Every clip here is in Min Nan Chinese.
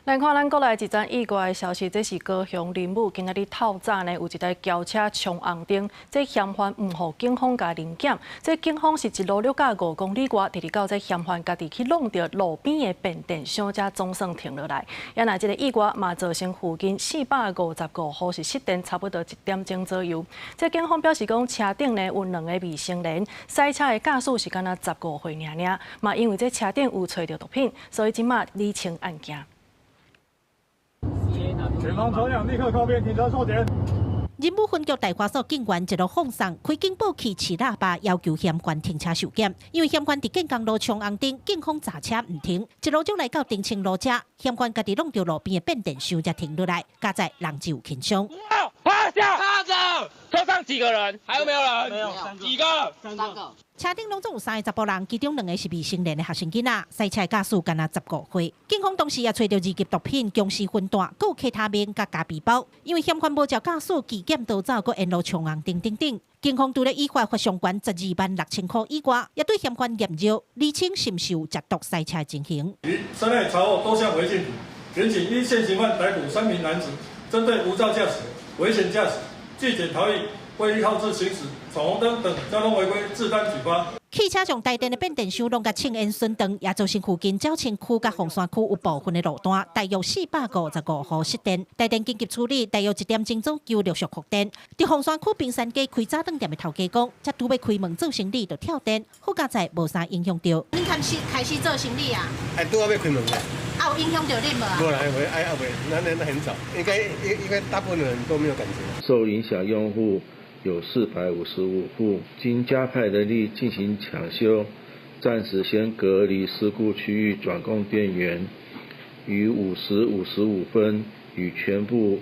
來看咱國內一則意外的消息，這是高雄林武今仔日透早呢，有一台轎車衝紅燈，這嫌犯毋予警方共臨檢，這警方是一路掠到5公里外，直直到這嫌犯家己去挵著路邊的變電箱，才總算停落來。啊若這个意外嘛造成附近455戶是失電，差不多1點鐘左右。這警方表示講，車頂呢有兩个未成年，駛車的駕駛是敢若15歲爾爾，嘛因為這車頂有揣著毒品，所以這馬理清案件。前方車輛立刻靠邊停車受檢。仁武分局大華所警員一路放送開警報器、飼喇叭，要求嫌犯停車受檢。因為嫌犯佇建工路衝紅燈，警方閘車毋停，一路就來到澄清路遮，嫌犯家己挵著路邊的變電箱才停落來，佳哉人只有輕傷。趴下，趴著，車上幾個人？還有沒有人？沒有，幾個？三個。車頂攏總有三个查埔人，其中兩个是未成年的學生囡仔，駛車駕駛敢若15歲。警方當時也揣著二級毒品、僵屍粉彈，閣有克他命佮咖啡包。因為嫌犯無照駕駛機檢逃走，閣沿路衝紅燈等等。警方除了依法罰上懸12萬6千箍以外，也對嫌犯驗尿，釐清是毋是有食毒駛車情形。於車內查獲多項違禁品，檢警依現行犯逮捕三名男子，針對無照駕駛、危險駕駛、拒檢逃逸、未依號誌行駛、闖紅燈等交通違規，治單舉發。汽車將帶電的變電箱攏共衝煙損斷，也造成附近鳥清區佮鳳山區有部分的路段大約455戶失電。台電緊急處理，大約1點鐘左右陸續復電。佇鳳山區冰山街開早頓店的頭家講，才拄欲開門做生理就跳電，好佳哉無啥影響著。恁開始開始做生理啊？哎，拄仔欲開門啦。啊，有影響著恁無啊？無啦，無，哎，啊，未，那很早，應該大部分人都沒有感覺。受影響用戶有455戶，經加派人力進行搶修，暫時先隔離事故區域轉供電源，於5時55分已全部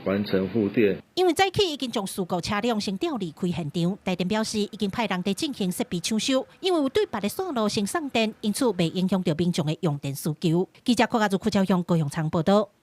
完成復電。因為早起已經將事故車輛先調離開現場，台電表示已經派人佇進行設備搶修，因為有對別的線路先送電，因此袂影響著民眾的用電需求。記者郭家如、柯昭勇高雄場報道。